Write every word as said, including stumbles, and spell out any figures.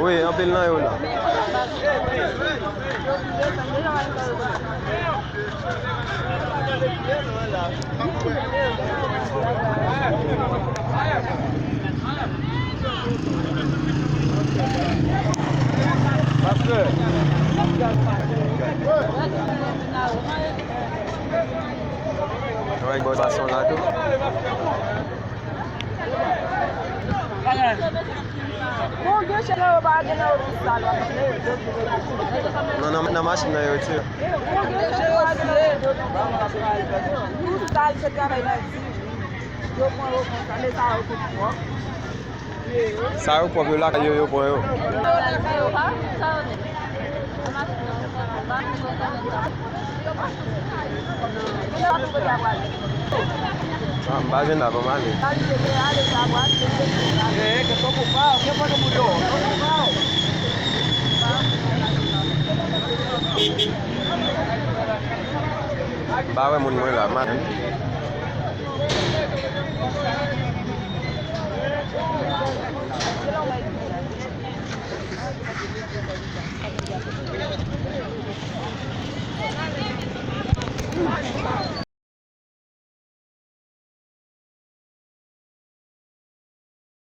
Wi, anpil nan yo la. Pastè. Yo wè bò bason la tou. Bon, gen chè nan yo pa gen nan yo pou sal, w ap mete yo dlo tou. Non, nan, nan machin nan yo tire. Bon, gen chè yo pa gen nan yo dlo tou. Pou sal, se travay nan di. Yo pran yo konsa, men sa yo tout pran. Sa yo pwòp yo lakay yo, yo pran yo. Ah, m pa jwenn la, ban m ale. M pa wè moun mwen la, m pa jwenn.